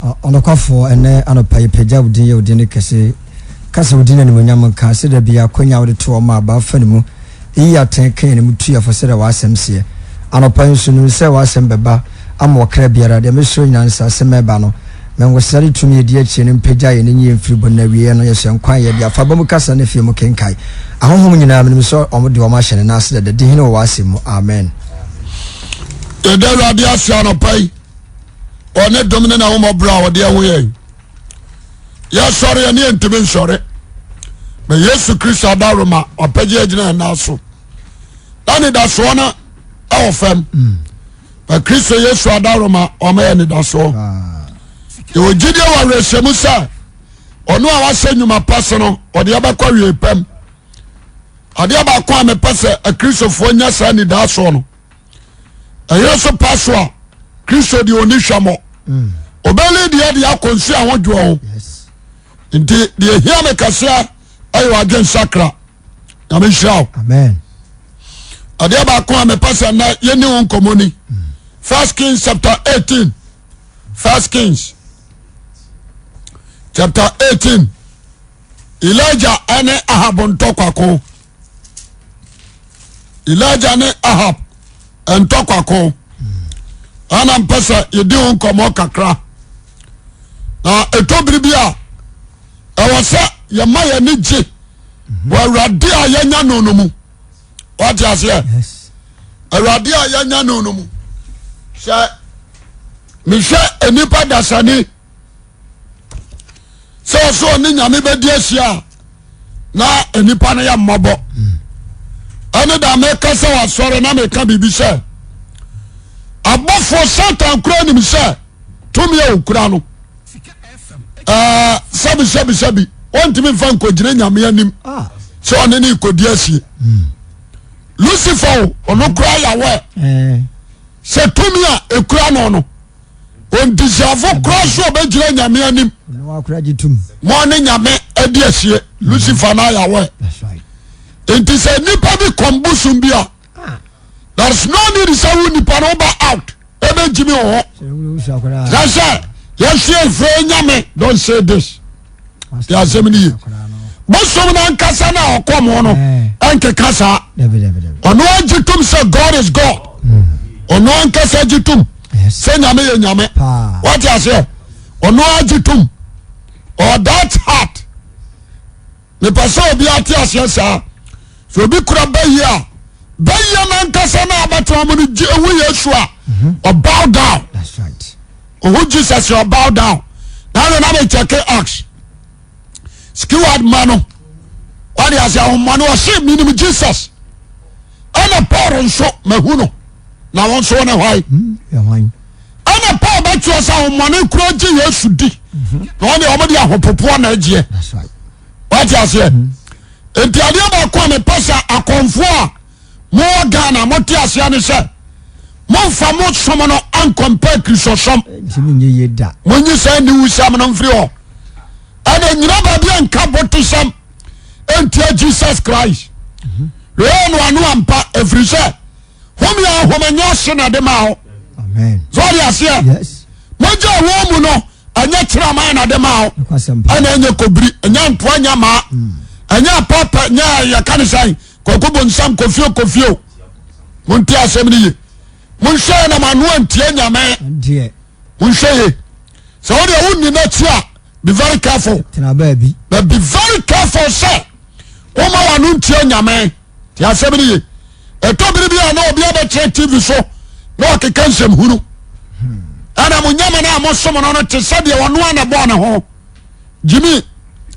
Ɔnokwafoɔ, ɛnnɛ anɔpa yi pagya wo din yɛ wo din no kɛse, ka sɛ wo din animuonyam nka, sɛ da biara akwanya a wode to hɔ ma aba fa ne mu, yi atɛn ka yɛn mu tu yɛn fo sɛdeɛ w'asɛm seɛ. Anɔpa yi nso, nim sɛ w'asɛm bɛba ama ɔkra biara, deɛ mesrɛ nyinaa ne sɛ asɛm a ɛba no, ma ngosra ne tumi a ɛdi akyire no mpagya yɛn nyi yɛn mfiri bɔne no awieɛ no, yɛhyɛ nkwa a yɛde afa aba mu kasa ne fie mu kenkae. Ahonhom nyinaa, menim sɛ wɔde wɔn ahyɛ ne nan ase dada. Di hene wɔ w'asɛm mu. Amen. Yɛda Awurade ase anɔpa yi ɔne dom ne n'ahomɔborɔ a ɔde ahu yɛn. Yɛsɔre ɛne yɛntumi nsɔre, na Yesu Kristo adaworoma ɔpɛgye agyina yɛn nan so na nidasoɔ no ɛwɔ fam. Na Kristo Yesu adaworoma ɔma yɛ nidasoɔ. Yɛwɔ gyidie wɔ awerɛhyɛmu sɛ ɔno a wahyɛ nnwuma pa so no ɔde ɛbɛkɔ awie pam. Adeɛ baako a mepɛ sɛ akristofoɔ nya saa nidasoɔ no ɛyere so pa so a Kristo deɛ ɔni hwɛmmɔ ɔbɛli deɛ deɛ akɔ nsu a hodwoɔ ho. Nti deɛ hia me kɛseɛ ɛyɛ wadwen sakra. Nyame nhyira wo. Adeɛ baako a mepɛ sɛ nnɛ yɛni ho nkɔmmɔ ni First Kings chapter 18. First Kings chapter 18. Elijah ɛne Ahab ntɔkwako. Elijah ne Ahab ntɔkwako. Ana mpɛ sɛ yɛdi ho nkɔmmɔ kakra. Na ɛtɔ bere bi a ɛwɔ sɛ yɛma yɛn ani gye wɔ Awurade a yɛanya no no mu. Wate aseɛ? Awurade a yɛanya no no mu. Sɛ mehwɛ nnipa dasani sɛ ɔsɛ ɔne Nyame bɛdi ahyia a na nnipa no yɛ mmɔbɔ. Ɛne da meka sɛ wasɔre na meka biribi sɛ abɔfoɔ Satan kura nim sɛ tumi a okura no sɛbi sɛbi sɛbi wɔntumi nfa nkɔgyina Nyame anim ah. sɛ ɔne ne kɔdi asie hmm. Lucifer o ɔno kura yawɛ eh. sɛ tumi a ekura no no ɔndisiafo kura so ɔbɛgyina Nyame anim ma ɔne Nyame adi asie hmm. Lucifer no ayawɛ nti sɛ nipa bi kɔm bosom bi a ah. there is no need sɛ wo nipa no woba out ɛbɛgyimi wɔ hɔ kyerɛ sɛ yɛhwɛ mfrɛ nyame don't say this de asɛm no ye bosom no ankasa no a ɔkɔm no ɛnkeka saa ɔno agye tom sɛ God is God hmm. ɔno ankasa gye tom sɛ nyame yɛ nyame wate aseɛ ɔno agye tom or that heart mepɛ sɛ obi ate aseɛ saa sɛ obi kura bɛyie a bɛyie no ankasa no abɛtena mu no gye ehu Yesu a mhm. ɔbow down ohu Jesus ɔbow down na na na mekyɛke ax skeward ma no wade ase ahomma no ɔse menim Jesus ɛna Paul nso mahu no na wɔn nso wɔne hwan hmm, ɛna Paul bɛtwerɛ sɛ ahomma kura gye Yesu di mhm. na wɔn deɛ wɔn de ahopopoɔ na agyeɛ wate aseɛ mhm. nti adeɛ baako a mepɛ sɛ akɔnfoɔ a mowɔ Ghana mote aseɛ ne sɛ momfa mo som no ankɔmpɛ kristosom monyi sɛ ne wusɛm no mfiri hɔ ɛna nyina baabi a nka botesɛm ɛntia Jesus Christ mhm. wei no ano ampa ɛfiri sɛ home a home nyɛ ɔhye na de ma wo sɛ ɔde aseɛ mogya ɛwɔ mu no ɛnyɛ kyerɛman na de ma wo ɛna ɛnyɛ kobiri ɛnyɛ ntoa nyɛ maa hmm. ɛnyɛ apapa nyɛ yɛka ne sɛn kɔkɔ bonsam kofio kofio monte asɛm no ye monhwɛ na mano antie nyame monhwɛ ye sɛ wodeɛ wonni n'akyi a be very careful but be very careful sɛ woma wano ntie nyame Te asɛm no ye. Ɛtɔ bere bi a na obi abɛkyerɛ TV so na ɔkeka nsɛm hunu. Ɛna mo nyame no a mosom no no te sɛ deɛ ɔno a na bɔɔ ne ho. Gyimi,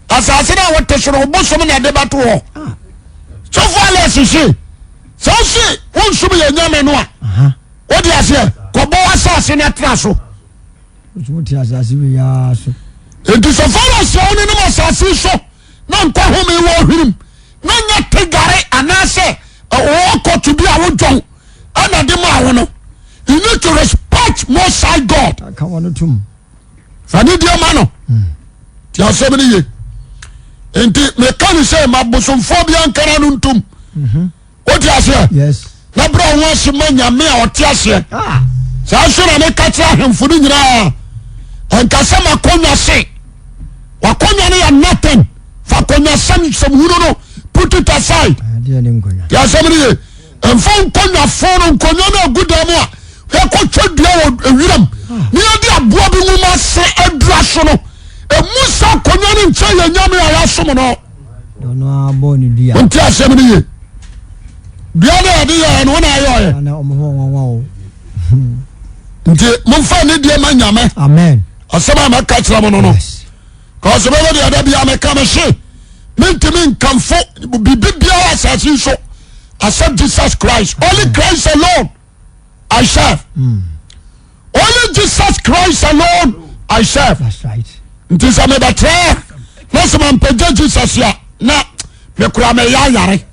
asase no a wote so no wobosom na ɛde bɛto hɔ. Sɔfo Alex se, sɛ wose wonsom yɛ nyame no a, wode aseɛ kɔbɔ w'asase no atra so. Enti sɔfo Alex sɛ wo ne nom asase so na nkɔ home wɔ hwenem na nyɛ tegare anaasɛ ɔwɔ kɔto bi a wodwɔn ɛna de maa wo no you need to respect most high God fa ne deɛ ma no ti asɛm no ye nti meka ne sɛ ma bosomfoɔ bi ankara no ntom mhm. wote aseɛ na berɛ ho ase ma nyame a ɔte aseɛ ah. Saa nso na meka kyerɛ ahemfo no nyinaa. Ɔnka sɛ makɔnwa se wakɔnwa no yɛ nothing. Fa akɔnwa sɛm sɛm hunu no put it aside. Yɛ asɛm no ye. Mfa nkɔnwa fo no nkɔnwa no agu dan mu a yɛkɔtwa dua wɔ wiram ne yɛde aboa bi nwoma se adura so no emu sa akɔnwa no nkyɛn yɛ nyame a yɛasom no. Nti asɛm no ye. Dua no yɛde yɛɛ no wona ayɛ ɔyɛ. Nti momfa ne deɛ ma nyame. Amen. Asɛm a mɛka kyerɛ mo no no. Kɔsɛ bɛbɛ deɛ da bia meka me se mentumi nkamfo biribi biara asase yi so except Jesus Christ. Only Christ alone I serve. Only Jesus Christ alone I serve. That's right. Nti sɛ mebɛtrɛ na sɛ mampagya Jesus a na mekora mɛyɛ ayare.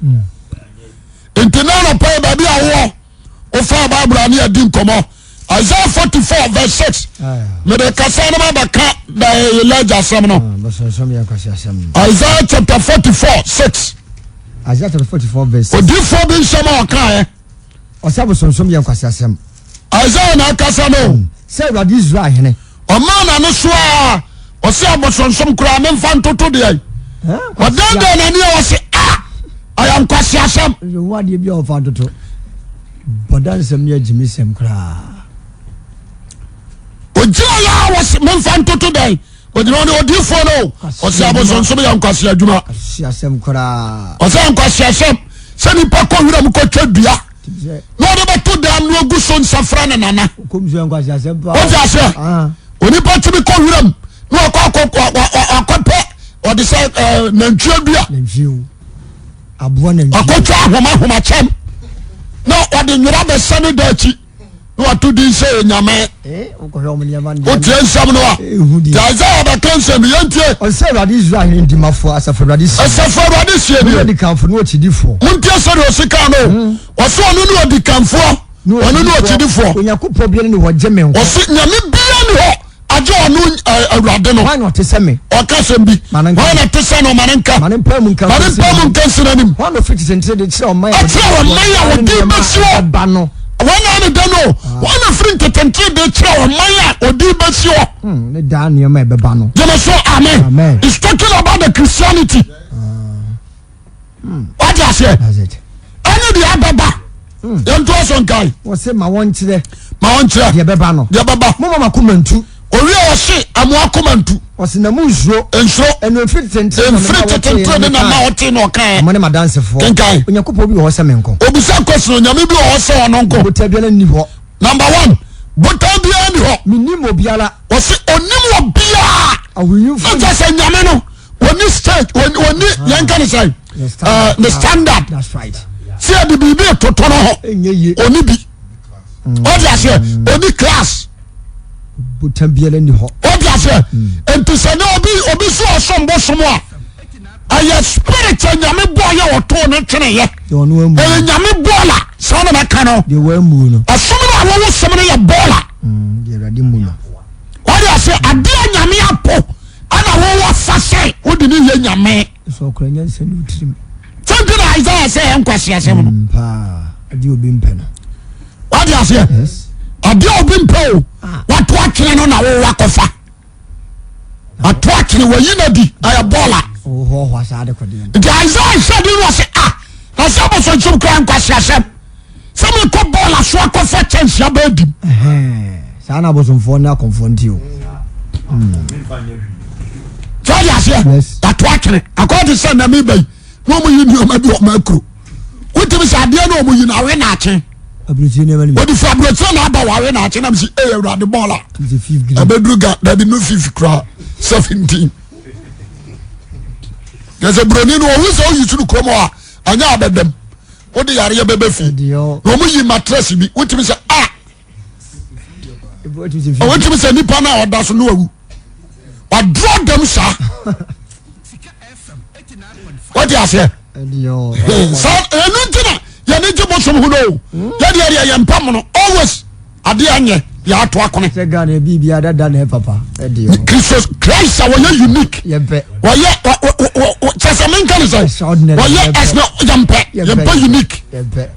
Nti na anɔpa yi baabi a wowɔ wofa Bible a ne yɛdi nkɔmmɔ Isaiah 44 verse 6 mede kasa no mabɛka da Elijah asɛm no ah, Isaiah chapter 44 6 Isaiah chapter 44 verse 6 odiifoɔ bi nsɛm a ɔkaeɛ ɔsɛ abosonsom yɛ nkwaseasɛm Isaiah na akasa no sɛ Awurade Israel hene ɔmaa n'ano so a ɔsɛ abosonsom koraa memfa ntoto deɛ ɔdɛndɛn n'ani a ɔsɛ a ɔyɛ nkwaseasɛm ɛwɔ adeɛ bi a ɔfa ntoto bɔda nsɛm ne agyimisɛm koraa ogyina yɛ a wɔsɛ memfa ntoto dɛn ogyina ɔne odiifoɔ no ɔsɛ abosonsom yɛ nkwase adwuma nkwaseasɛm koraa ɔsɛ nkwaseasɛm sɛ nipa kɔ wuram kɔtwa dua na ɔde bɛto dam na ogu so nsa fra ne nana wote aseɛ ah. onipa tumi kɔ wuram na ɔkɔ akɔpɛ ɔde sɛ eh, nantwie dua ɔkɔtwa ahoma ahoma kyɛm na ɔde nwera bɛsɛ ne da akyi na wato din sɛ onyame eh, wotie nsɛm no a Isaiah bɛka nsɛm bi yɛntie ɔsɛ awurade Israel hene dimafoɔ asafo awurade sie asafo awurade sie nie odikanfoɔ ne ɔkyidifoɔ montie sɛdeɛ ɔsi kaa no hmm. ɔsɛ ɔno ne ɔdikanfoɔ ɔno ne ɔkyidifoɔ Onyankopɔn biara ne hɔ gye me nkɔ ɔsɛ nyame biara ne hɔ agye ɔno awurade no. Hwan na ɔte sɛ me? Ɔka asɛm bi. Ma ne nka. Hwan na ɔte sɛ no? Ma ne nka. Ma ne mpae mu nka. Ma ne mpae mu nka nsi n'anim. Hwan na ɔfiri tete de kyerɛ ɔman a Ɛkyerɛ ɔman a wɔde bɛsi hɔ. Ba no. Wɔn na ne da no. Hwan na firi ntetentene de kyerɛ ɔman a ɔde bɛsi hɔ. Hmm, ne daa nneɛma a ɛbɛba no. Gyeme so amen. Amen. He's talking about the Christianity. Wate aseɛ? Ɛne deɛ abɛba. Hmm. Yɛnto aso nkae. Wɔse ma wɔnkyerɛ. Ma wɔnkyerɛ. Deɛ bɛba no. Deɛ bɛba. Moma mo akoma ntu. Owie ɔse ɛmo akoma ntu. Ɔse na mo nsuro. Nsuro. Ɛno mfiri tetentene na mfiri tetentene ne na ma ɔte na ɔkae. Mo ne m'adansefoɔ. Kenkan. Onyankopɔn bi wɔ hɔ sɛ me nko. Obisa question onyame bi wɔ hɔ sɛ ɔno nko. Botan biara nni hɔ. Number one, botan biara nni hɔ. Menim obiara. Ɔse onim obiara. Ahoyimfo. Ɛkyɛ sɛ nyame no wɔni stage wɔni yɛn ka ne sɛ ne standard sɛ yɛde biribi toto no ho ɔni bi ɔde aseɛ ɔni class botan biara ni hɔ ɔde aseɛ nti sɛ ne obi obi so ɔsom bosom a ɛyɛ spirit a nyame bɔɔ yɛ ɔtoo ne twene yɛ ɛyɛ nyame bɔɔla saa na mɛka no ɔsom no a wɔwɔ som no yɛ bɔɔla ɔde aseɛ adeɛ a nyame apo ɛna wowɔ fa sɛ wode ne yɛ nyame sɛ ɔkura nyansa ne otirim sɛ nti na Isaiah sɛ yɛ nkwasi asɛm no mm, paa adeɛ obi mpɛ no wade aseɛ adeɛ obi mpɛ o ah. wato atwene no na wowɔ akɔfa wato atwene wayi no adi ɛyɛ bɔɔla nti Isaiah hyɛ de no ɔsɛ ah na sɛ abosonsom kura nkwasi asɛm sɛ mekɔ bɔɔla so akɔfa kyɛnse aba adim saa na abosomfoɔ ne akɔmfoɔ nti o sɛ ɔde aseɛ yɛato atwene akɔyɛ te sɛ nna meba yi na ɔmo yi nneɛma bi ɔmo akuro wotumi sɛ adeɛ na ɔmo yi na awe na akye wɔde fi aburokyire na aba wɔawe na akye nam si ɛyɛ awurade bɔɔla ɛbɛduru ga dabi no fifi kura 17 yɛ sɛ buroni no ɔhu sɛ ɔyi sunu kurom a anyɛ abɛdɛm wode yareɛ bɛbɛ fi na ɔmo yi matress bi wotumi sɛ a wotumi sɛ nipa no a ɔda so no awu wadorɔ dɛm saa wode aseɛ saa ɛno nti na yɛne gye bosom ho no o yɛdeɛ deɛ yɛmpɛ mo no always adeɛ anyɛ yɛ ato akone. sɛ Ghana ebi bi adada na papa ɛdi o. Kristo Christ a wɔyɛ unique. Yɛmpɛ. Wɔyɛ wɔ kyɛ sɛ menka ne sɛ. Wɔyɛ ɛsɛ yɛmpɛ yɛmpɛ unique. Yɛmpɛ.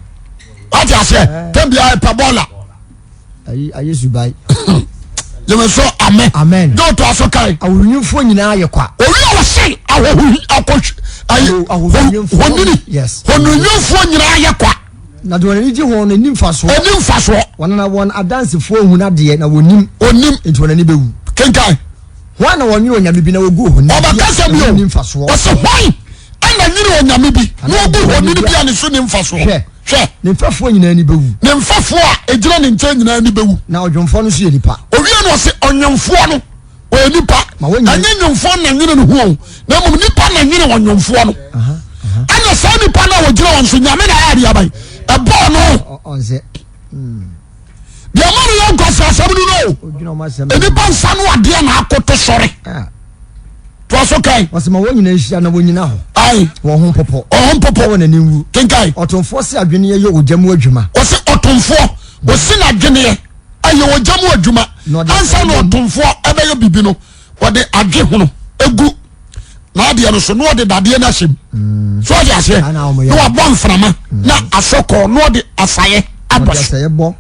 Wate aseɛ tɛm bi a ɛpɛ bɔɔla. Ayi ayi subai. Gyeme so amen. Amen. Dɛ ɔtɔ aso kae. Ahohwinimfoɔ nyinaa yɛ kwa. Owi a wɔse ahohwi akɔhwi ayi Ahohwinimfoɔ. honini. Yes. Hononwomfoɔ nyinaa yɛ kwa. Na deɛ wɔn ani gye ho no nni mfasoɔ. Ɛni mfasoɔ. Wɔn na wɔn adansefoɔ hunu adeɛ na wɔnim. Onim. Enti wɔn ani bɛwu. Kenkan. Hwan na wɔnwene onyame bi na wɔgu ohoni bi a Ɔbɛkasa ne bio. ho nni mfasoɔ? Ɔse hwan ɛna nwene onyame bi na ɔgu honini bi a ne so ni mfasoɔ? Hwɛ. Hwɛ. Ne mfɛfoɔ nyinaa ani bɛwu. Ne mfɛfoɔ a ɛgyina ne nkyɛn nyinaa ani bɛwu. Na ɔdwomfoɔ no nso yɛ nipa. Owie no ɔse ɔnwomfoɔ no ɔyɛ nipa. Ma wɔnyina- Ɛnyɛ nwomfoɔ na nwene ne ho o, na mmom nipa na nwene ɔnwomfoɔ no. Ɛna saa nipa no a ɔgyina wɔn so nyame na ayɛ adeɛ aban ɛbɔɔ no. Ɔnsɛ. Deɛ ma no yɛ nkwasi asɛm no no. Ɔdwene ɔmo asɛm. Nipa nsa no adeɛ na akoto sɔre. Ah. Toa so kan. Ɔsɛ ma wɔn nyinaa nhyia na wɔnyina hɔ. Ayi. Wɔn ho mpopo. Wɔn ho mpopo. Na wɔn ani nwu. Kenkan. Ɔtomfoɔ se adweneɛ yɛ ogya mu adwuma. Ɔse ɔtomfoɔ ɔsi n'adweneɛ ɛyɛ ogya mu adwuma. Ansa na ɔtomfoɔ ɛbɛyɛ bibi no ɔde adwe hono egu n'adeɛ no so na ɔde dadeɛ no ahyɛ mu. Mm. So ɔde aseɛ na wabɔ mframa mm. na asɔ kɔɔ na ɔde asaeɛ abɔ so.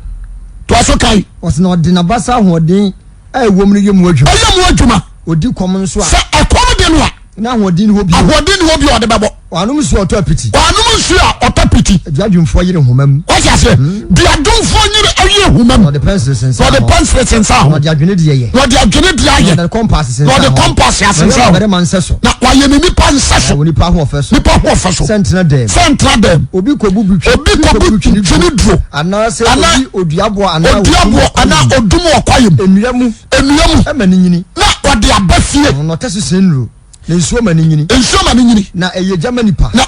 Toa so kan. Ɔse na ɔde n'abasa ahoɔden a ɛwɔ mu no yɛ mu adwuma. Ɛyɛ mu adwuma. Ɔdi kɔm nso a. Sɛ ɛkɔm de no a. Na ahoɔden ni hɔ bio. Ahoɔden ni hɔ bio a ɔde bɛbɔ. Ɔanom nsuo a ɔtɔ apiti. Ɔanom nsuo a ɔtɔ piti. Duadwumfoɔ yere nhoma mu. Wate aseɛ? Duadwumfoɔ yere ɛyɛ nhoma mu. Na ɔde pɛnsere sensan ho. Na ɔde pɛnsere sensan ho. Na ɔde adwene deɛ yɛ. Na ɔde adwene deɛ ayɛ. Na ɔde kɔmpaase sensan ho. Na ɔde kɔmpaase asensan ho. Na ɔyɛ ɔbarima nsɛso. Na wayɛ ne nipa nsɛso. Na wɔ nipa ahoɔfɛ so. Nipa ahoɔfɛ so. Sɛ ntena dɛm. Sɛ ntena dɛm. Obi kɔbu bu Obi kɔbu twene duro. Anaasɛ obi oduaboɔ anaa oduaboɔ anaa odum wɔ kwaeɛ mu. Nnua mu. Nnua mu. Ɛma ne nyini. Na ɔde aba fie. Na ɔtɛ so sɛ nnuro. Na nsuo ma ne nyini. Nsuo ma ne nyini. Na ɛyɛ gya ma nipa. Na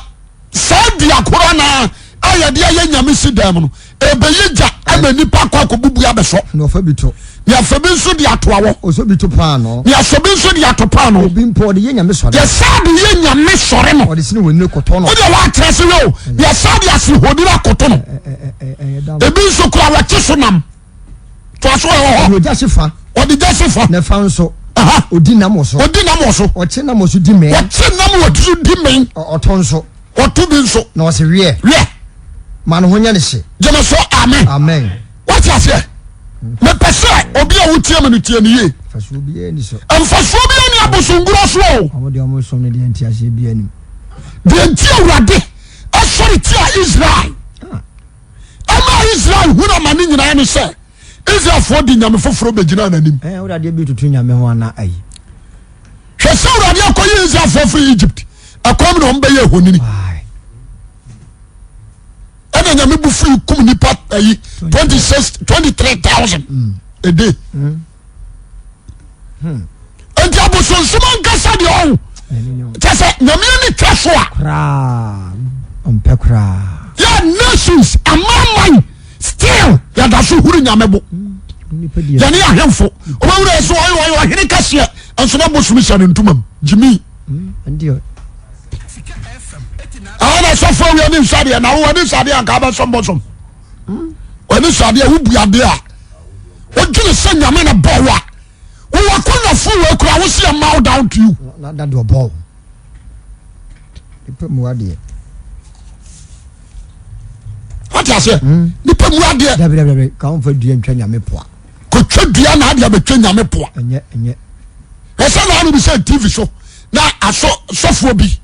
saa dua korɔ no ara a yɛde ayɛ nyame si dan mu no, ɛbɛyɛ gya ama nipa akɔ akɔbubu abɛsɔ. Na ɔfa bi to. Na afa bi nso de ato awɔ. Ɔsɔ bi to paanoo. Na asɔ bi nso de ato paanoo. Obi mpo ɔde yɛ nyame sɔre. Yɛsaa de yɛ nyame sɔre no. Ɔde sini honini kɔtɔ no. Wodeɛ woatra se yɛ o. Yɛsaa de asene honini akɔto no. Ebi nso kora wɔkye so nam. Toa so ɛwɔ hɔ. Ɔde ogya hye fa. Ɔde gya hye fa. Na ɛfa nso. Ɔdi nam wɔ so. Ɔdi nam wɔ so. Ɔkye nam wɔ so di mmɛn. Ɔkye nam wɔ so di mmɛn. Ɔtɔ nso. Ɔto bi nso. Na ɔse wiɛ. Wiɛ. Ma ne ho nyɛ ne hye. Gyeme so amen. Amen. Wate aseɛ? Mepɛ sɛ obi a wotie me no tie ne yie. Mfasoɔ biara ni so. Mfasoɔ biara ni abosongorɔ so o. Wɔn deɛ wɔn som no deɛ nteaseɛ biara nim. Deɛ nti Awurade ɛsɔre tia Israel. Ah. Ɛma Israel hunu amane nyinaa ne sɛ Israelfoɔ de nyame foforɔ bɛgyina n'anim. Ɛɛ wode adeɛ bi toto nyame ho ana ayi. Hwɛ sɛ Awurade akɔyi Israelfoɔ firi Egypt ɛkɔm na wɔn bɛyɛ ehonini. Ɛna nyame bu firi kum nipa ayi 26 23,000 a day. Nti abosonsom ankasa deɛ ɔho kyɛ sɛ nyame ani twa so a. Koraa ɔmpɛ koraa. Yɛ nations amanaman still yɛda so huru nyame bo. Yɛne ahemfo ɔbɛwura yɛ so ɔyɛ ɔyɛ ɔhene kɛseɛ nso na bosom hyɛ ne ntoma mu gyimi. Ɛna sɔfo awia ne nsadeɛ na wowɔ ne nsadeɛ anka abɛsɔm bosom. Wɔ ne nsadeɛ wobu adeɛ a wodwene sɛ nyame na bɔ wo a wowɔ akonnwa fo wɔ akura wo si bow down to you. Na da de ɔbɔ wo. Nipa mu adeɛ. Wate aseɛ? Hmm. Nipa mu adeɛ. Dabi dabi dabi ka wɔn fa dua ntwa nyame poa. Kotwa dua na adeɛ abɛtwa nyame poa. Ɛnyɛ ɛnyɛ. Ɛsɛ na ano bi sɛ TV so na asɔ sɔfoɔ bi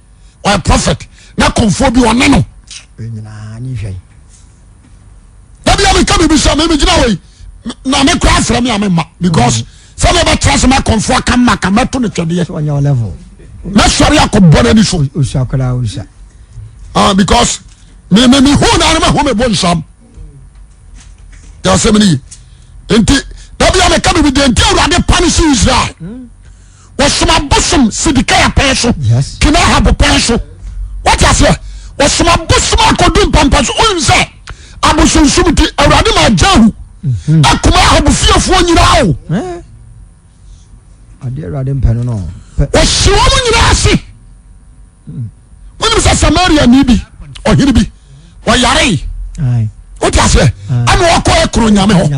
ɔyɛ prophet na kɔnfoɔ bi ɔne no. Nyinaa ni hwɛ. Dabi a meka biribi sɛ meme gyina wei na me kora afrɛ me a memma because sɛ mebɛtra sɛ makɔmfo aka mma ka mɛto no twɛdeɛ mɛsɔre akɔbɔ no ani so ah, because mehu na no mahu me bo nsam yɛ asɛm no yi nti dabi a meka biribi deɛ nti awurade pa no si Israel Wɔsom abosom Sedekia pɛn so, King Ahab pɛn so. Wate aseɛ? Wɔsom abosom akɔdu mpampa so. Wonim sɛ abosonsom nti Awurade ma Jehu mhm. akuma Ahab fiefoɔ nyinaa o. Adeɛ Awurade mpɛ no no. Wɔhye wɔn nyinaa ase. Wonim sɛ Samaria ni bi, ɔhene bi, ɔyaree. Wote aseɛ? Ɛna ɔkɔ ekuro nyame hɔ.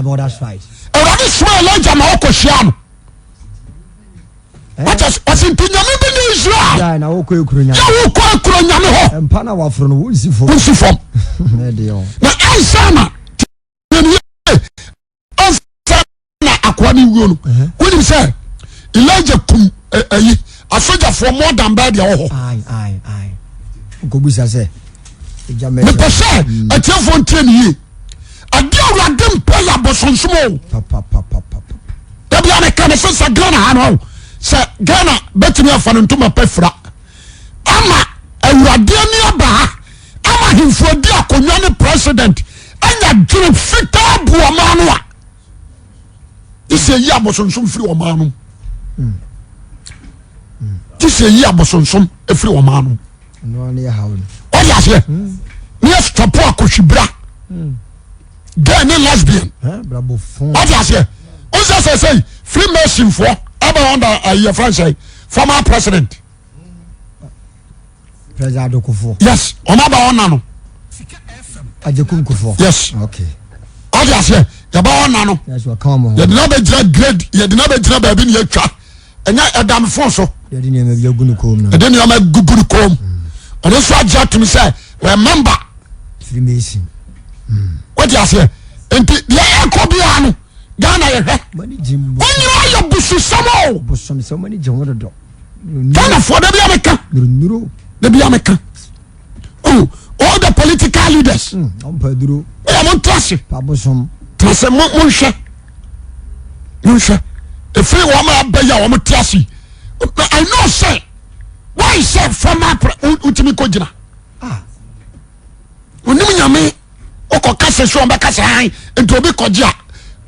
Awurade soma Elijah ma ɔkɔ hyia no. Wọ́n ɔsi nti nyame bi ní Israel. Yà na wọ́n kọ́ ekuro nyame. Yà wọ́n kọ́ ekuro nyame hɔ. Mpa na waforo no wọ́n si fam. Wọ́n si fam. Na ansa na tiɛni yɛ ansa na. akoa no wuo no wonim sɛ Elijah kum ayi asogyafoɔ more than bɛɛ deɛ wɔ hɔ. Mepɛ sɛ atiefoɔ ntie ne yie. Adeɛ awurade mpɛ yɛ abosonsom o. Dabi a meka ne sɛ sɛ Ghana ha no sɛ Ghana bɛtumi afa no ntoma pɛ fira ama awurade ani aba ha ama ahemfo adi akonnwa ne president anya dwene fitaa bu ɔman no a gye sɛ yi abosonsom firi ɔman no gye sɛ yi abosonsom firi ɔman no ɔde aseɛ ne yɛ stɔpo akɔhwibra gay ne lesbian ɔde aseɛ ɔsɛ sɛ sɛ freemasonfoɔ ɛbɛ wɔn da ayɛ fɛn sɛ former president. President Ado Kufuor. Yes, ɔmo aba ɔna no. Agyekum Kufuor. Yes. Okay. Ɔdi aseɛ yɛba ɔna no. Yes, ɔka ɔmo ho. Yɛde n'abɛ gyina grade yɛde n'abɛ gyina baabi ni yɛtwa ɛnyɛ ɛdam fon so. Yɛde nneɛma bi agu ne kɔn mu. Yɛde nneɛma gugu ne kɔn mu. Ɔno nso agye atum sɛ ɔyɛ member. Freemason. Wɔdi aseɛ nti deɛ ɛkɔ biara no Ghana yɛhwɛ. Wɔn nyinaa yɛ bususɛm o. Bosomsɛm wɔn ani gye ho dodo. Ghanafoɔ da bia meka da bia meka oh all the political leaders ɛyɛ mo ntra se tena se mo nhwɛ monhwɛ ɛfiri wɔn a abɛyɛ a wɔn te ase I know sɛ why sɛ former wotumi kɔ gyina onim nyame wokɔ kasa so ɔbɛka sɛ han nti obi kɔgye a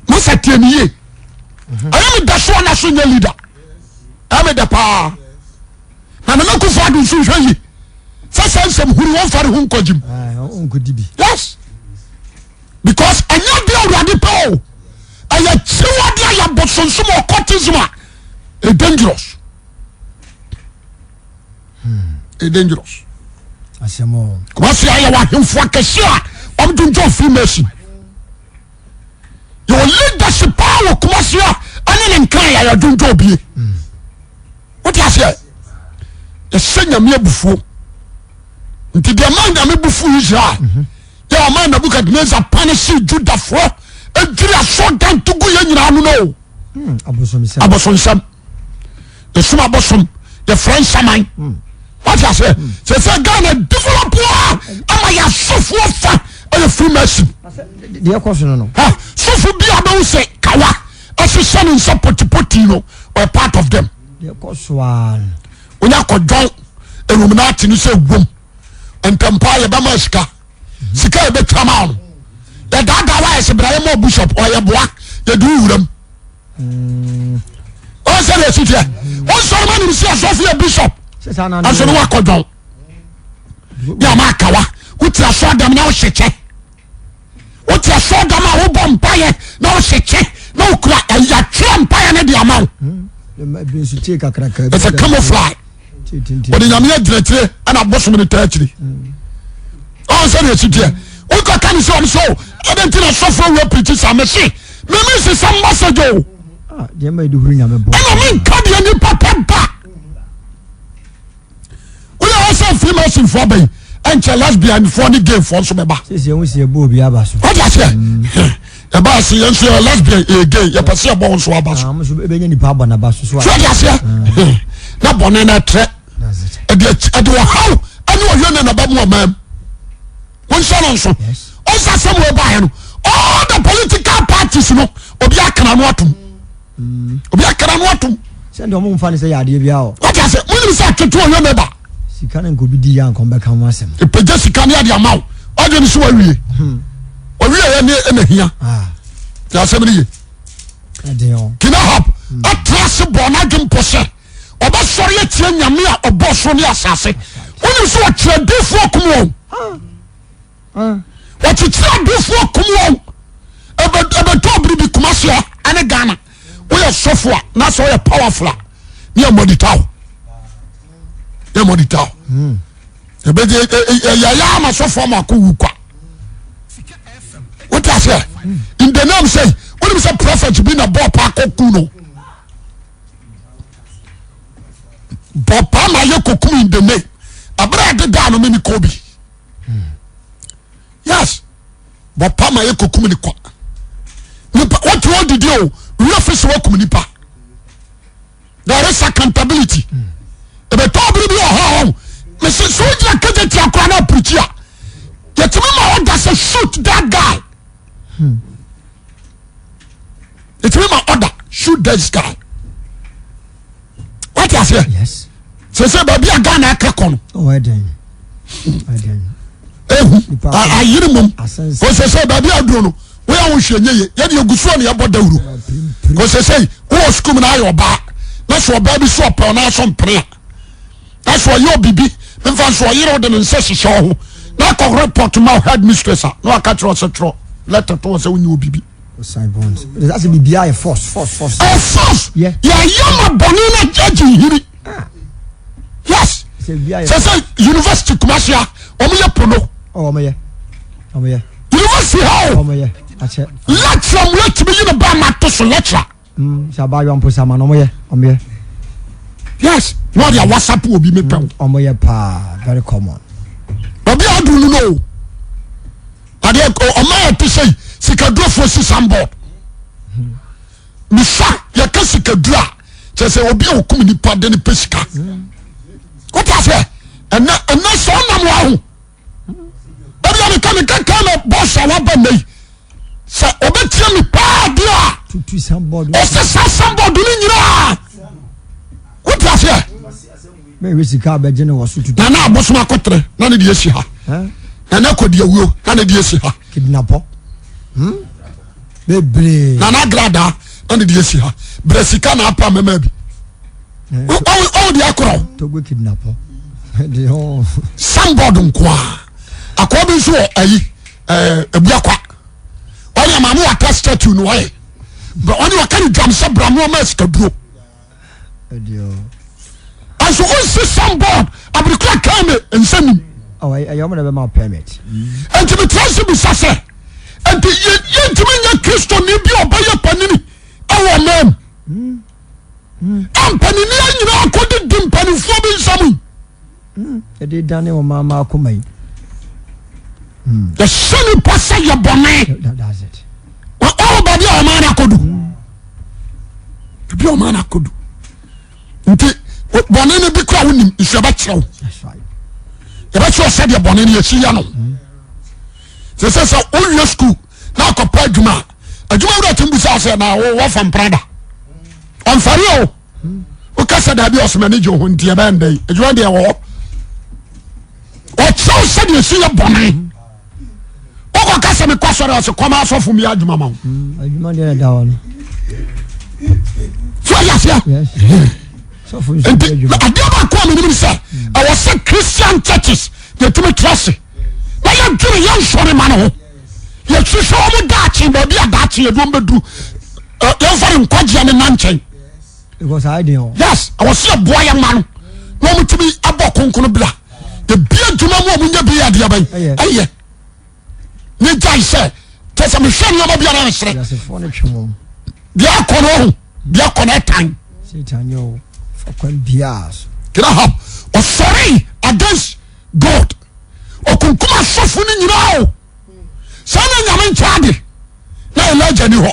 masa tie ne yie ɛyɛ me da so ɔna so nyɛ leader ɛyɛ me da paa na Nana Akufo Addo nso nhwɛ yie sɛ sɛ nsɛm huru wɔn fa ne ho nkɔgyim yes because ɛnyɛ deɛ awurade pɛ o ɛyɛ kyiwade a yɛ bosonsom occultism a ɛ dangerous ɛ dangerous Kumasi ayɛ wɔ ahemfo akɛse a wɔn dwendwen Freemason. Yɛwɔ leadership paa wɔ Kumasi a ɛne ne nkran yɛ yɛdwendwen obie. Wote aseɛ? Yɛhyɛ nyame abufuo. Nti deɛ ma nyame bufu Israel yɛ ɔma Nebuchadnezzar panisi Judafoɔ adwiri asɔdan to gu yɛ nyinaa no no. Abosonsɛm. Yɛsom abosom yɛfrɛ nsaman. Wate aseɛ? Sɛ sɛ Ghana develop a ama yɛasɔfoɔ fa ɛyɛ Freemason. Deɛ ɛkɔ so no no. Sɔfo bi a bɛwo sɛ kawa ɛhyehyɛ ne nsa potipoti no ɔyɛ part of them. Deɛ ɛkɔ so ara no. Wonya kɔdwɔn Illuminati no sɛ wom ntɛmpa yɛbɛma sika sika yɛbɛtwa ma no yɛdaadaa wa yɛsɛ bra yɛma bishop ɔyɛ boa yɛde wo wuram. Ɔn sɛ deɛ ɛsi teɛ ɔnsɔre ma nim sɛ asɔfo yɛ bishop ɛnso ne wakɔdwɔn ne ama akawa wote asɔ dɛm na wohyɛ kyɛ wote asɔ dɛm a wobɔ mpaeɛ na wohyɛ kyɛ na wokura yɛatwerɛ mpaeɛ no de ama wo ɛsɛ camouflage wɔde nyame agyinakyire ɛna abosom no taa akyiri ɔn sɛ deɛ ɛsi teɛ wokɔka ne sɛ ɔm sɛ o ɛdɛ nti na sɔfoɔ wura pirikyi saa mese meme sesa message o ɛna menka deɛ nipa pɛ da woyɛ hɔ sɛ freemasonfoɔ aba yi ɛnkyɛ lesbianfoɔ ne gayfoɔ nso bɛba wode aseɛ ɛba ase yɛn nso yɛ lesbian yɛ gay yɛpɛ sɛ yɛbɔ wo nso aba so so wode aseɛ na bɔne no ɛtrɛ ɛde ɔhaw ɛne ɔyɛ ne naba mu ɔman mu wonhyɛ no nso ɔnsa sɛm wɔ baeɛ no all the political parties no obi akana no atom obi akara no atom. Sɛ deɛ ɔmo nfa ne sɛ yɛ adeɛ biara o. Wate ase mo nim sɛ atwetwe ɔyɛ mɛba. Sika na nka obi di yɛ anka ɔmo bɛka ho asɛm. Epagya sika ne ade ama wo ɔdwe ne so wawie wawie yɛ ne ɛna hia te asɛm ne ye. Kinahab ɔtra ase bɔ n'adwe mpɔ sɛ ɔbɛsɔre atia nyame a ɔbɔ soro ne asase wonim sɛ ɔkyerɛ difoɔ kum wɔn. Wɔkyekyere adufoɔ kum wɔn. Ɛbɛtɔ biribi Kumasi ha ɛne Ghana. Woyɛ sɔfo a na sɛ woyɛ powerful a ne yɛ mɔdita wo. Yɛ mɔdita wo. Ɛbɛgye yɛyɛ ama sɔfo ama akɔ wu kwa. Wote aseɛ? In the name sɛ wonim sɛ prophet bi na bɔɔ paa kɔ ku no. Bɔɔ paa ma yɛ kɔkum in the name. Ɛberɛ a dedaa no mene kɔ bi. Yes bɔpa ma yɛ kokum ne kwa nipa wɔte hɔ didi o Wura fi sɛ wakum nipa. There is accountability. Ɛbɛtɔ abiri bi wɔ hɔ a wɔn mesi so gyina kegye tia koraa na apirikyi a yɛtumi ma ɔda sɛ shoot that guy. Yɛtumi ma ɔda shoot this guy. Wate aseɛ? Sɛ sɛ baabi a Ghana aka kɔ no. Oh, Ehu ayere mom. Kò sɛ sɛ baabi a duro no woyɛ ho hwɛ nye ye yɛde egu so na yɛbɔ dawuro. Kò sɛ sɛ wowɔ sukuu mu na ayɛ ɔbaa na sɛ ɔbaa bi so ɔpɛ ɔna aso mpene a na sɛ ɔyɛ ɔbibi nfa nso ɔyere ɔde ne nsa hyehyɛ ɔho na akɔ report ma head mistress a na waka kyerɛ ɔsɛ twerɛ letter to ɔsɛ wonyɛ obibi. Ɛyɛ force force force. Yɛayɛ ma bɔne no agye nhini. Ah. Yes. Sɛ sɛ university Kumasi a wɔn yɛ pono. Wɔn yɛ. Wɔn yɛ. University ha o. Wɔn yɛ. Akyɛ. Lecturer mu etumi yi ne ba ma to so lecturer. Sɛ abaayewa mpo sɛ ama no wɔn yɛ wɔn yɛ. Yes. Na ɔde a WhatsApp obi mi pɛw. Wɔn yɛ paa very common. Obi a ɔdun no o. Adeɛ ɔman a ɛte sɛ yi sikadurofoɔ si sanbɔɔd. Misa yɛka sikaduro a kyerɛ sɛ obi a ɔkum nipa de ne pɛ sika. Wote aseɛ ɛnɛ ɛnɛ sɛ ɔnam wɔ ho. Ebi a meka meka kan na bɔs a waba nnɛ yi sɛ ɔbɛtia mi paa deɛ a ɔsɛ saa sanbɔɔd no nyinaa. Wote aseɛ. Mɛhwɛ sika a bɛgye no wɔ so tutu. Nana abosom akotere na ne deɛ si ha. Nana kɔdi awuo na ne deɛ si ha. Kidnapɔ. Hmm? Bebree. Nana agradaa na ne deɛ si ha. Brɛ sika na apa mɛma bi. Ɔwɔ deɛ akorɔ. Togo kidnapɔ. Sanbɔɔd nkoa. Akɔɔ bi nso wɔ ayi ɛɛ ebuakwa. Ɔne maame wɔ ata statue no ɔyɛ. Ɔne ɔka ne dwam sɛ bramoa ma sikaduro. Ɛnso wonsi signboard abirikura kan me nsa nim. Ɛyɛ ɔmo na bɛma permit. Nti mi tena se bisa sɛ nti yɛntumi nyɛ kristoni bi a ɔbɛyɛ panini ɛwɔ ɔman mu. Mpanini nyinaa kɔdi di mpanimfoɔ bi nsam yi. Yɛde dane wɔn ama akoma yi. Yɛhyɛ nipa sɛ yɛ bɔne. Ɔwɔ baabi a ɔman no akɔdu. Baabi a ɔman no akɔdu. Nti bɔne no bi kora wonim nso yɛbɛkyerɛ wo. Yɛbɛkyerɛ sɛdeɛ bɔne no yɛsi yɛ no. Sɛ sɛ sɛ wowie sukuu na akɔpɛ adwuma a adwuma wura tumi bisa sɛ na wɔfa mpena da. Ɔmfɛre o. Woka sɛ daabi ɔsoma ne gye ho nti ɛbɛn dɛ adwuma deɛ wɔ hɔ. Ɔkyerɛw sɛdeɛ ɛsi yɛ bɔne. Wokɔ ka sɛ mekɔ asɔre ɔsɛ kɔma asɔfo mi adwuma ma wo. Adwuma deɛ ɛda hɔ no. So ɔyɛ aseɛ. Nti adeɛ baako a menim sɛ ɛwɔ sɛ Christian churches yɛtumi tra ase na yɛdwene yɛn nsɔre ma no ho. Yɛhwehwɛ wɔn daakye baabi a daakye yɛde wɔn bɛduru. Yɛmfa no nkwagyeɛ ne na nkyɛn. Because ayɛ den o. Yes, ɛwɔ sɛ yɛboa yɛn ma no na wɔn tumi abɔ konkono bla. Ebi adwuma mu a wɔn nyɛ bi yɛ adeɛ bɛn ɛyɛ. Ne gyae sɛ kyɛ sɛ mehwɛ nneɛma bi a na mesere. Wiasefoɔ no twe wɔn. Deɛ akɔ no ɔho deɛ akɔ no ɛtan. Satan yɛ o fa kwan biara so. Rahab ɔsɔre against God ɔkunkum asɔfo no nyinaa o. Saa na nyame nkyɛn ade na Elijah ni hɔ.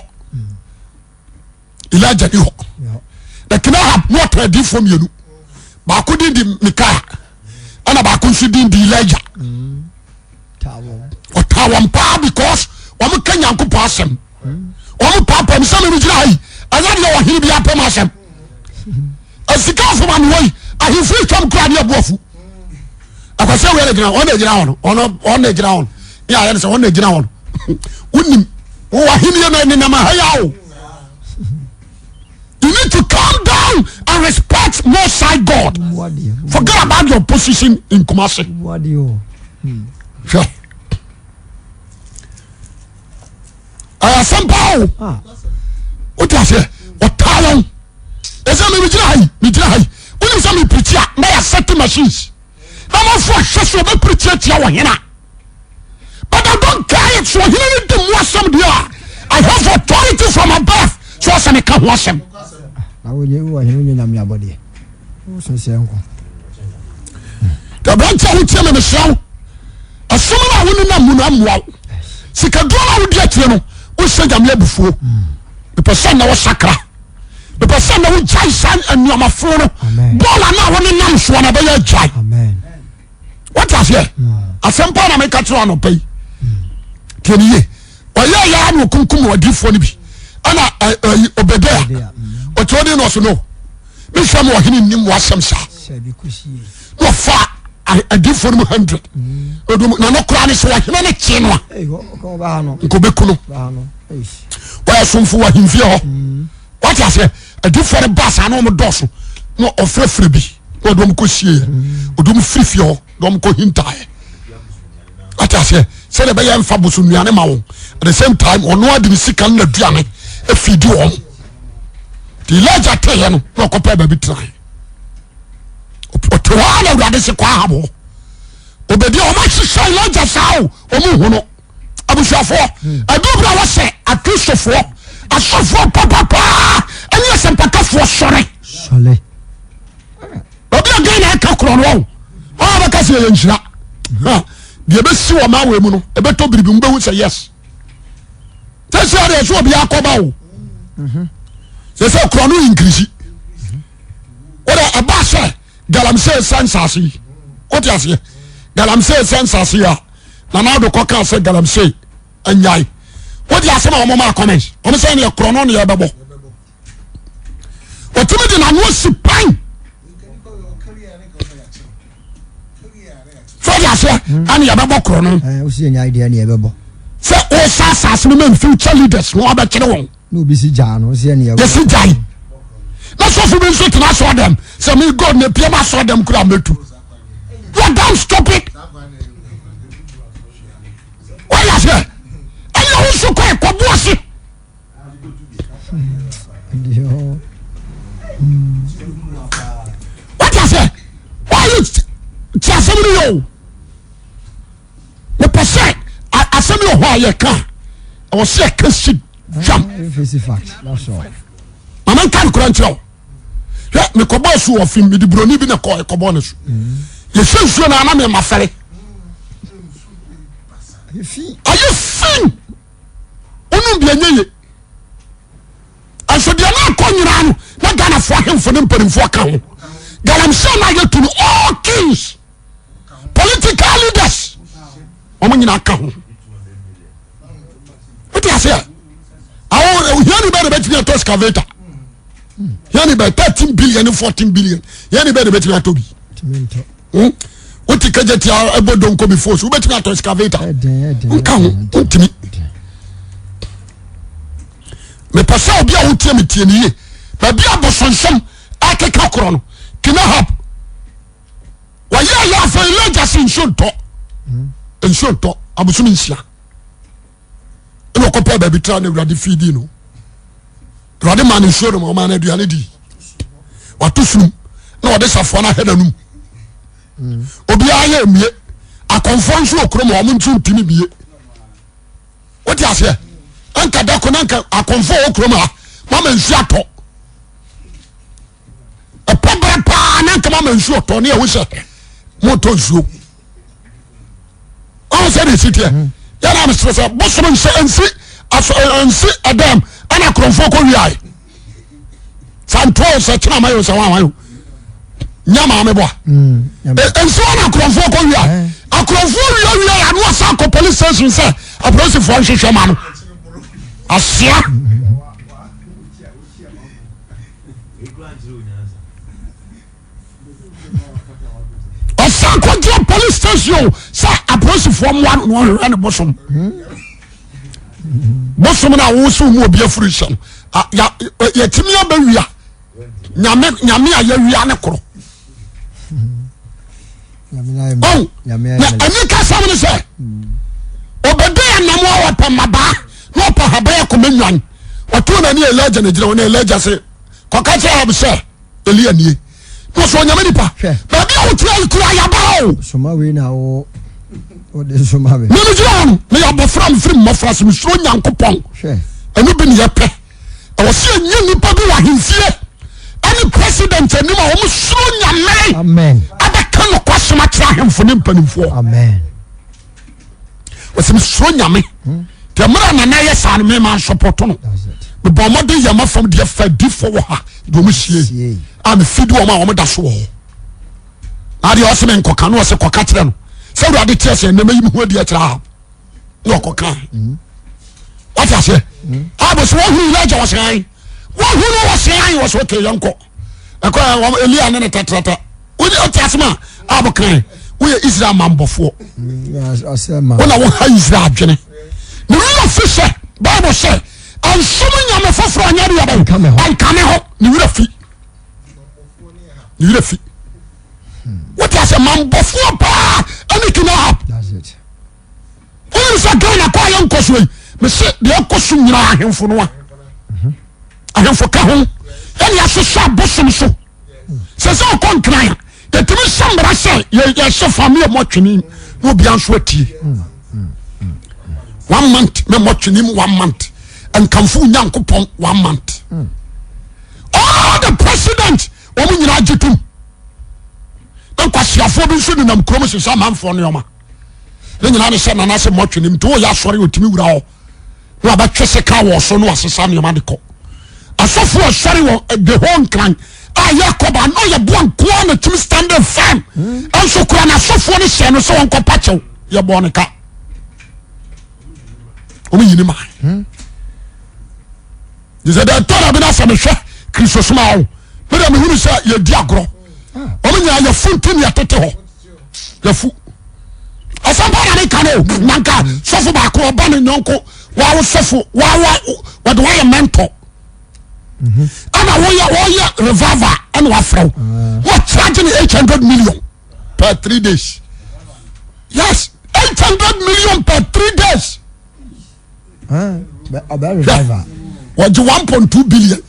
Elijah ni hɔ na King Ahab na ɔtɔ adiifoɔ mmienu baako din di Mikaia ɛna baako nso din di Elijah ɔtaa wɔn paa because wɔn ka Nyankopɔn asɛm wɔn paapaa mi sɛ mi gyina ha yi ɛnyɛ deɛ ɔhene bi apɛm asɛm asikafo ma mi wɔ yi ahemfo atwam kura ne abuafu akwasi awia na gyina wɔn na gyina hɔ no wɔn wɔn na gyina hɔ no ne ayɛ no sɛ wɔn na gyina hɔ no wonim wɔwɔ ahenni na nenam ha ya o you need to calm down and respect Most High God forget about your position in Kumasi hwɛ ɛyɛ asɛm paa o ah. wote aseɛ ɔtaa wɔn ɛsɛ mi gyina ha yi mi gyina ha yi wonim sɛ mi pirikyi a na yɛ sɛte machines na amanfoɔ ahwɛ so ɔbɛ pirikyi atia wɔ hena but I don't care it so ɔhene no di mu asɛm deɛ a I have authority from above so ɔsɛ mi ka ho asɛm. Na wonye wɔ hene wonye nyame abɔdeɛ woso sɛ nko. Aberante a wotie me mesrɛ wo ɛsom no a wonenam mu no amoa wo sikaduro no a wodi akyire no wohyɛ nyame abufuo. Mepɛ sɛ na wosakra. Mepɛ sɛ na wogyae saa nneɛma fo no. Bɔɔla no a wone nam soɔ no ɛbɛyɛ agyae. Wote aseɛ? Asɛm paa na meka kyerɛ anɔpa yi. Tie ne yie. Ɔyɛ yɛ na ɔkunkum ɔdifoɔ no bi. Ɛna Obedea. Ɔte ɔne na ɔso no. Mehwɛ ma ɔhene nnim w'asɛm saa. Na ɔfa adiifoɔ no mu hundred. Na no koraa ne sɛ ɔhene no kye no a. Nka ɔbɛku no. Ɔyɛ somfo wɔ ahemfie hɔ. Wate aseɛ? Adiifoɔ no ba saa na wɔn dɔɔso. Na ɔfrɛfrɛ bi na ɔde wɔn kɔ sie yɛ. Ɔde wɔn firi fie hɔ na wɔn kɔ hintaeɛ. Wate aseɛ? Sɛdeɛ ɛbɛyɛ nfa boso nnuane ma wɔn. At the same time ɔno ade ne sika no na aduane efidi wɔn. Ti Elijah teeɛ no na ɔkɔpɛ baabi tenaeɛ. Ɔte hɔ ara na Awurade se kɔ Ahab hɔ. Obedi a wɔn ahyehyɛ Elijah saa o wɔn hu no. Abusuafoɔ ɛduru bere a wɔsɛ akristofoɔ asɔfoɔ papapaa ɛne asɛmpakafoɔ sɔre. Sɔre. Obi a Ghana aka korɔ no wɔn wɔn a bɛka sɛ yɛyɛ nhyira deɛ ɛbɛsi wɔ maa wɔ mu no ɛbɛtɔ biribi mu bɛhu sɛ yes. Sɛ sɛ adeɛ so obi akɔba o. Sɛ sɛ korɔ no increase. Wɔde ɛba sɛ galamsey sɛ nsaase yi wote aseɛ galamsey sɛ nsaase yi a nana ado kɔ kaa sɛ galamsey anyae wode asɛm a wɔn maa comments wɔn sɛ neɛ korɔ no neɛ ɛbɛbɔ wɔtumi de n'ano asi pan sɛ ɔde aseɛ ɛne yɛbɛbɔ korɔ no sɛ ɔsa asase no ma future leaders na wɔabɛkyerɛ wɔn na obi si gyaa no sɛ ɛne yɛsi gyae na sɔfo bi nso tena asɔ dɛm sɛ me god na pia ma asɔ dɛm kura mɛtu you are damn stupid wɔyɛ sɛ ɛyɛ wo nso kɔ ɛkɔbo ase wɔte asɛ wɔyɛ ti asɛm no yɛ o mepɛ sɛ asɛm yɛ hɔ a yɛka ɛwɔ sɛ yɛka si dwam mama nka nokora nkyerɛ wo hwɛ mekɔbɔɔ su wɔ fim mede buroni bi na kɔɔ ɛkɔbɔɔ ne so yɛhyɛ nsuo no ana mema fɛre ayɛ fi wonom deɛ nyɛ ye ɛnso deɛ na akɔ nyinaa no na Ghanafoɔ ahemfo ne mpanimfoɔ ka ho galamsey na yɛtu no all kings political leaders wɔn nyinaa ka ho wote aseɛ awo hiani bɛɛ de bɛtumi atɔ excavator hiani bɛɛ 13 billion ne 14 billion hiani bɛɛ de bɛtumi atɔ bi wote kagya tia ɛbɔ donko bi fo so wobɛtumi atɔ excavator nka ho wontumi mepɛ sɛ obi a wotie me tie ne yie baabi abosonsɛm ɛkeka korɔ no kinahab wɔyɛ yɛ afei Elijah se nsuo ntɔ nsuo ntɔ abosom nsia ɛna ɔkɔpɛ baabi tra na awurade fiidi no awurade maa no nsuo nom ɔmaa no aduane di wato sunum na ɔde safoa no ahɛ n'anum obiara yɛ mmie akɔnfoɔ nso wɔ kurom wɔn nso ntumi bie wote aseɛ nka dako na nka akɔnfoɔ wɔ kurom ha mama nsuo atɔ ɛpɔ berɛ paa na nkama ma nsuo tɔ ne ɛwo sɛ motɔ nsuo ɔn sɛ de si teɛ hmm. yɛn na mesrɛ sɛ bosom nhyɛ nsi aso nsi ɛdɛm ɛna korɔmfoɔ kɔ wiae santoɔ sɛ kyena ma yɛ sɛ wɔn awan nya maame bɔ a hmm, nsi wɔn na korɔmfoɔ kɔ wiae eh. akorɔmfoɔ wia wia yɛ ano ɔsa akɔ police station sɛ apolisifoɔ nhwehwɛ ma no asoa. Ɔsan kɔgyina police station sɛ apolisifoɔ mmoa no na ɔhwehwɛ ne bosom bosom no a wosi mu obi afiri hyɛ no yɛtumi abɛwia nyame nyame a yɛwia ne korɔ ɔn na ɛni kasɛm ne sɛ ɔbɛdɛ anam a ɔpɛ mmabaa na ɔpɛ haban akɔmɛ nwan ɔtoo n'ani Elijah na gyina hɔ na Elijah se kɔka kyerɛ Ahab sɛ Elia nie na ɔsɛ onyame nipa baabi a wote ayi kura yaba o. Soma wei na wo wode soma me. Mene gyina hɔ no meyɛ abɔfra mefiri mmɔfra se mesuro Nyankopɔn ɛno bi ne yɛpɛ ɛwɔ sɛ yɛnya nnipa bi wɔ ahemfie ɛne president anim a wɔn suro Nyame abɛka nokwasɛm akyerɛ ahemfo ne mpanimfoɔ. Amen. Wɔsɛ mesuro Nyame nti mmerɛ nana yɛ saa no mema nsɔpɔto no. Mebɔ mmɔden yɛ ma fam deɛ fa difoɔ wɔ ha deɛ wɔn sie a mefidi wɔn a wɔn da so wɔ hɔ. Na adeɛ ɔsɛ me nkɔka no ɔsɛ kɔka kyerɛ no sɛ awurade teɛ sɛ ɛnɛma yi me ho adi akyerɛ Ahab na ɔkɔka. Wate aseɛ? Ahab sɛ wɔhunu Elijah wɔsɛ an wɔhunu wɔsɛ an wɔsɛ ɔkɛ yɛnkɔ ɛkɔ wɔn Elia ne ne tatrata wode ɔte asɛm a Ahab kan woyɛ Israel manbɔfoɔ wona woha Israel adwene ne werɛ fi sɛ Bible sɛ ansom nyame foforɔ anyɛ deɛ bɛn ɛnkame ho ne werɛ fi ne werɛ fi wote asɛ manbɔfoɔ paa ɛne King Ahab wonim sɛ Ghana kɔ ayɛ nkɔsoɔ yi mese deɛ ɛkɔ so nyinaa ahemfo no a ahemfo ka ho ɛne ahyehyɛ abosom so sɛ sɛ ɔkɔ nkran a yɛtumi hyɛ mmara sɛ yɛhyɛ fa me ɛmɔ twene na obia nso atie one month mɛmɔ twene mu one month nkamfo Nyankopɔn one month all the president wɔn nyinaa gye tom na nkwasiafoɔ bi nso nenam kurom sesa amanfoɔ nneɛma ne nyinaa ne sɛ nana sɛ mɔtwe ne nti woyɛ asɔre ɔtumi wura hɔ na wabɛtwe sika wɔ so na wasesa nneɛma de kɔ asɔfo asɔre wɔ eh, the whole nkran a yɛ kɔba na ɔyɛ boa nkoa na tumi standing firm nso kura na asɔfoɔ no hyɛ no sɛ wɔn kɔ pakyɛw yɛ bɔɔ ne ka wɔn yi ne maa sɛ dɛ tɔrɔ bi na sɛ mehwɛ kristosom a o mede mehunu sɛ yɛdi agorɔ wɔn nyinaa yɛfu nti ne yɛtete hɔ yɛfu asɛmpa na meka no o nanka sɔfo baako ɔba ne nyɔnko wawo sɔfo wawa wɔde wayɛ mentor ɛna woyɛ wɔyɛ revival ɛna wafrɛ wo wɔkyagye ne 800 million per 3 days. Yes, 800 million per 3 days. Wɔgye 1.2 billion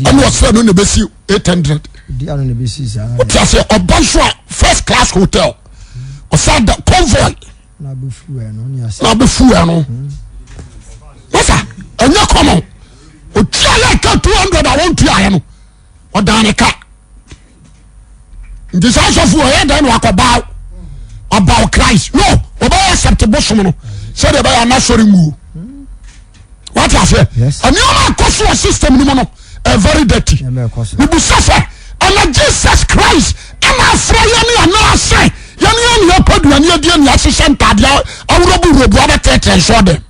ɛna ɔsrɛ no na ɛbɛsi 800. Wote aseɛ? Ɔba nso a, first class hotel, ɔsa da convoy na abɛfuɛ no masa ɛnyɛ common. Otua yɛ ka 200 a wɔntuaeɛ no, ɔdan ne ka. Nti saa sɔfo ɔyɛ dɛn na wakɔbaw abaw Christ no? Ɔbɛyɛ accept bosom no sɛdeɛ ɛbɛyɛ anasɔre nguo. Wate aseɛ? Nneɛma akɔ so wɔ system no mu no ɛ very dirty. Mebusa sɛ ɛna Jesus Christ ɛna afra yɛne anaasɛ yɛne yɛne yɛpɛ aduane adie ne ahyehyɛ ntadeɛ awurɔbuwurɔbu abɛtɛtɛ nso ɔdɛm?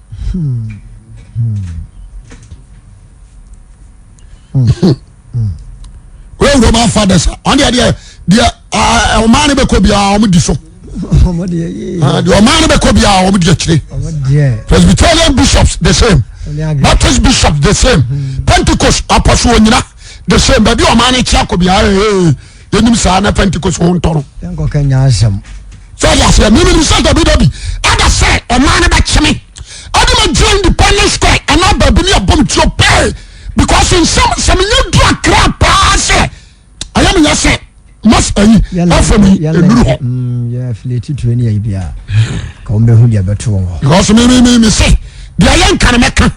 Wọ́n Roman fathers a wọ́n deɛ deɛ deɛ ɔman no bɛkɔ biara wɔn di so, deɛ ɔman no bɛkɔ biara wɔn di akyire. Presbyterian bishops the same, Baptist bishops the same, Pentecost apɔso onyina the same. Baabi ɔman no kyia kɔ biara ee yɛnim saa na Pentecost ho ntɔ no. Sɛ ɔde aseɛ mímí sɛ dabi dabi ɛda sɛ ɔman no bɛkyeme ɛde ma gyina Independence Square anaa baabi ne abɔ me tuo pɛɛ because nsɛm sɛ menya du Akra paa sɛ ɛyɛ meyɛ sɛ mas ayi afam yi ɛnuru hɔ. Because me me me me se deɛ yɛ nka no mɛka.